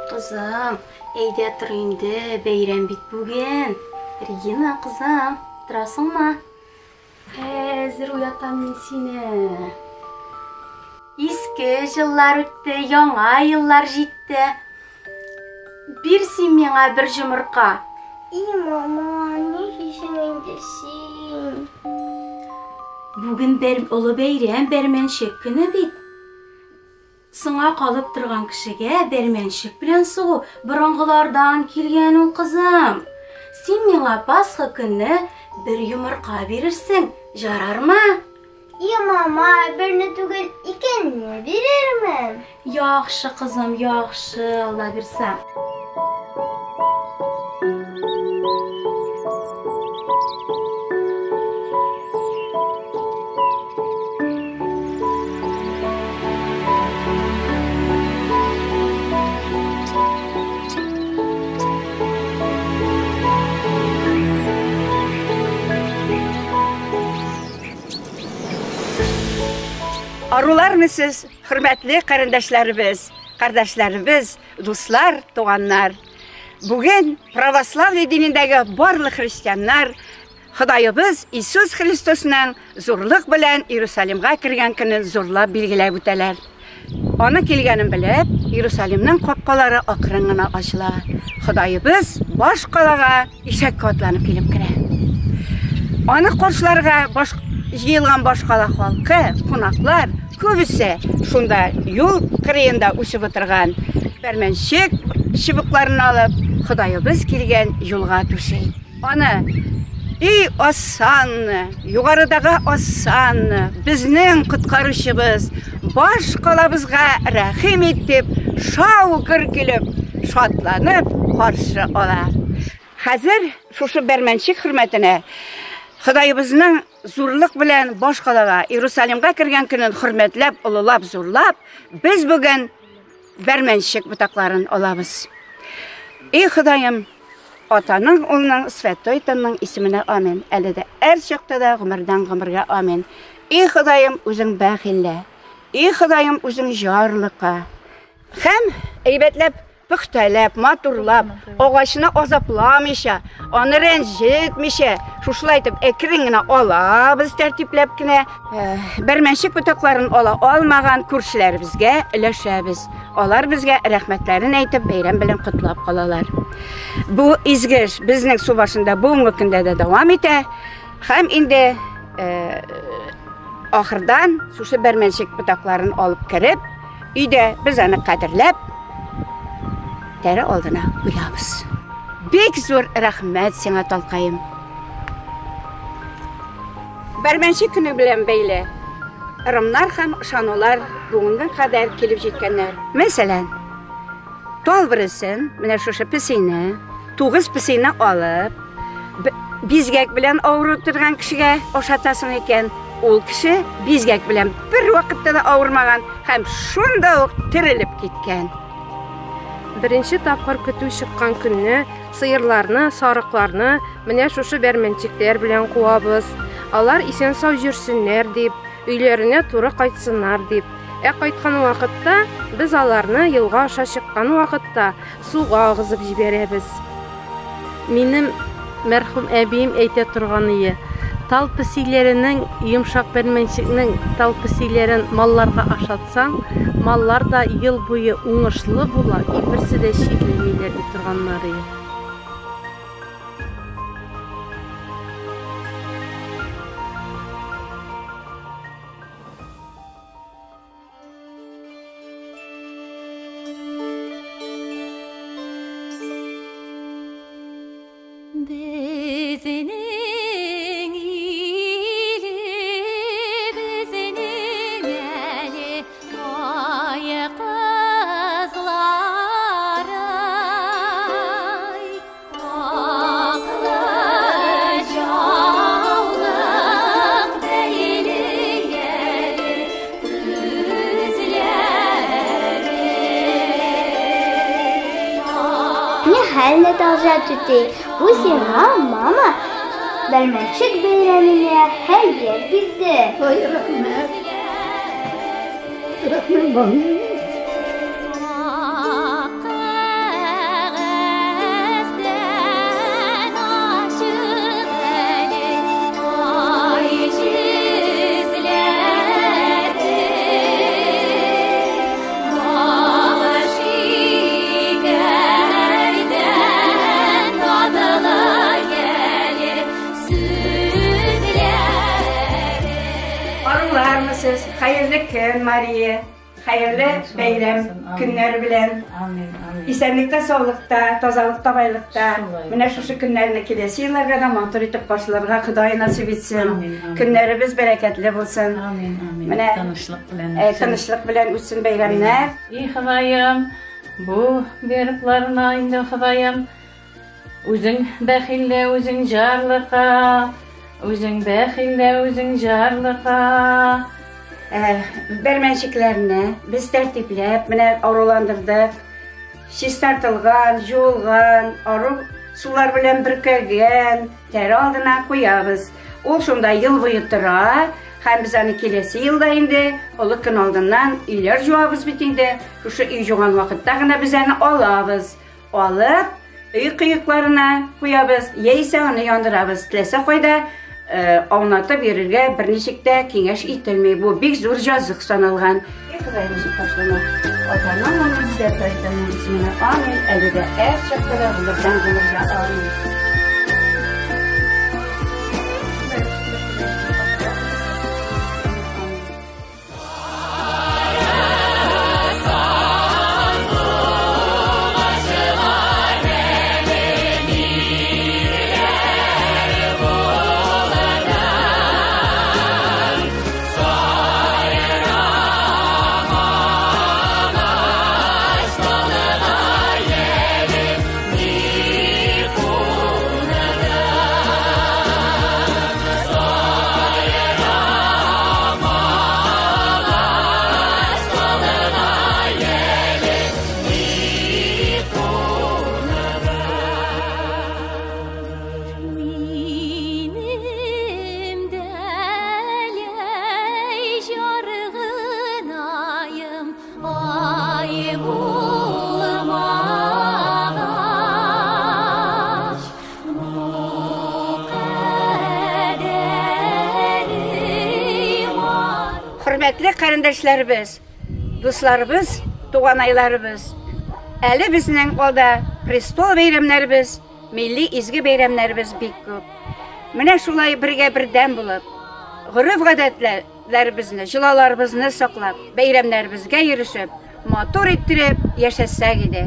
Кызым, әйдә тор инде, бәйрәм бит бүген. Регина, кызым, торасыңмы? Хәзер уятам мин сине. Иске җыллар үтте, яңа еллар җитте. Бир син миңа бер җомырка. И, мама, нишлисең инде син? Бүген бер олы бәйрәм, бәрмәнчек көне бит. Соңа калып торган кешегә бәрмәнчек белән сугу борынгылардан килгән ул, кызым. Син миңа Пасха көнне бер йомырка бирерсең, жарармы? И, мама, берне түгел, икене бирермен. Яхшы, кызым, яхшы, Алла бирсә. Арулармы сез, хөрмәтле карендәшләребез, кардәшләребез, дуслар, туганнар. Бүген православие динендәге барлык христианнар Ходаебыз Иисус Христосның зурлык белән Иерусалимга кергән көнен зурлап билгеләп үтәләр. Аны килгәнен белеп, Иерусалимның капкалары акрын гына ачыла. Ходаебыз баш калага ишәккә атланып килеп керә. Аны каршыларга баш җыелган баш кала халкы, кунаклар күбесе шунда юл кырыенда үсеп утырган бәрмәнчек чыбыкларын алып, Ходаебыз килгән юлга түши. Аны Ий Осанна, югарыдагы Осанна, безнең коткаручыбыз, баш калабызга рәхим ит дип, шау гөр килеп, шатланып каршы ала. Хәзер шушы бәрмәнчек хөрмәтенә Ходаебызның зурлык белән баш калага Иерусалимга кергән көнен хөрмәтләп, олылап, зурлап, без бүген бәрмәнчек ботакларын алабыз. Ий Ходаем, Атаның, Улның, Святой Тынның исеменә амин. Әле дә әр чакта да гомердән гомергә амин. И Ходаем, үзең бәхиллә. И Ходаем, үзең җарлыка. Һәм әйбәтләп, пөхтәләп, матурлап, агачны азапламыйча, аны рәнҗетмичә, шушылай итеп әкрен генә алабыз тәртипләп кенә. Бәрмәнчек ботакларын ала алмаган күршеләребезгә өләшәбез. Алар безгә рәхмәтләрен әйтеп, бәйрәм белән котлап калалар. Бу изге эш безнең су башында бүгенге көндә дә дәвам итә. Һәм инде э, ахырдан шушы бәрмәнчек ботакларын алып кереп, өйдә без аны кадерләп, тәре алдына куябыз. Бик зур рәхмәт сиңа, Талкаем. Бәрмәнчек көне белән бәйле ырымнар һәм ышанулар бүгенге кадәр килеп җиткәннәр. Мәсәлән, тал бересен, менә шушы песине, тугыз песине алып, бизгәк белән авырып торган кешегә ашатасың икән, ул кеше бизгәк белән бер вакытта да авырмаган һәм шунда ук терелеп киткән. Беренче тапкыр көтү чыккан көнне сыерларны, сарыкларны менә шушы бәрмәнчекләр белән куабыз. Алар исән-сау йөрсеннәр дип, өйләренә туры кайтсыннар дип. Ә кайткан вакытта без аларны елга аша чыккан вакытта суга агызып җибәрәбез. Минем мәрхүм әбием әйтә торган ие, тал песиләренең, йомшак бәрмәнчекнең тал песиләрен малларга ашатсаң, маллар да ел буе уңышлы була, и берсе дә чирләмиләр ди торганнар ие. Безнең илебезнең әле ай кызлары, аклы җаулык бәйли әле күзләре. Нихәл, Наталжа түтәй, бу сиңа мама Бәрмәнчек бәйрәменә хәйер бирде. Ой, рәхмәт. Рәхмәт балам. Исәнмесез, хәерле көн, Мария. Хәерле бәйрәм көннәре белән. Амин, амин. Исәнлектә, саулыкта, тазалыкта, байлыкта. Шулай. Менә шушы көннәрне киләсе елларга да матур итеп каршыларга Ходай насыйп итсен. Амин, амин. Көннәребез бәрәкәтле булсын. Амин, амин. Менә Тынычлык белән. Э, тынычлык белән үтсен бәйрәмнәр. И Ходаем, бу беркларына инде Ходаем, үзең бәхилле, үзең җарлыка, үзең бәхилле, үзең җарлыка. Э, бәрмәнчекләрне без тәртипләп, менә аруландырдык. Чистартылган, жуылган, ару сулар белән бөркәлгән тәре алдына куябыз. Ул шунда ел буе тора, һәм без аны киләсе елда инде олы көн алдыннан өйләр жуабыз бит инде. Шушы өй жуган вакытта гына без аны алабыз. Алып, өй кыекларына куябыз, яисә аны яндырабыз. Теләсә кайда аунатып йөрергә берничек тә киңәш ителми. Бу бик зур җазык саналган. Эй, Ходаебыз, ташлама. Атаның, улының, Дәртайтының исеменә амин. Әле дә әр чакта да гомердән гомергә амин. Минем дәләй жаргынаем, ай булмагач, бу кадәри бар. Хөрмәтле карендәшләребез, дусларыбыз, туганайларыбыз. Әле безнең алда престол бәйрәмнәребез, милли изге бәйрәмнәребез бик күп. Менә шулай бергә бердәм булып, гореф-гадәтләребезне, йолаларыбызны саклап, бәйрәмнәребезгә йөрешеп, матур иттереп яшәсәк иде.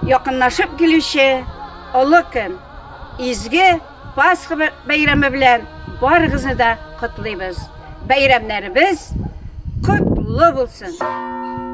Якынлашып килүче олы көн, изге Пасха бәйрәме белән барыгызны да котлыйбыз. Бәйрәмнәребез котлы булсын!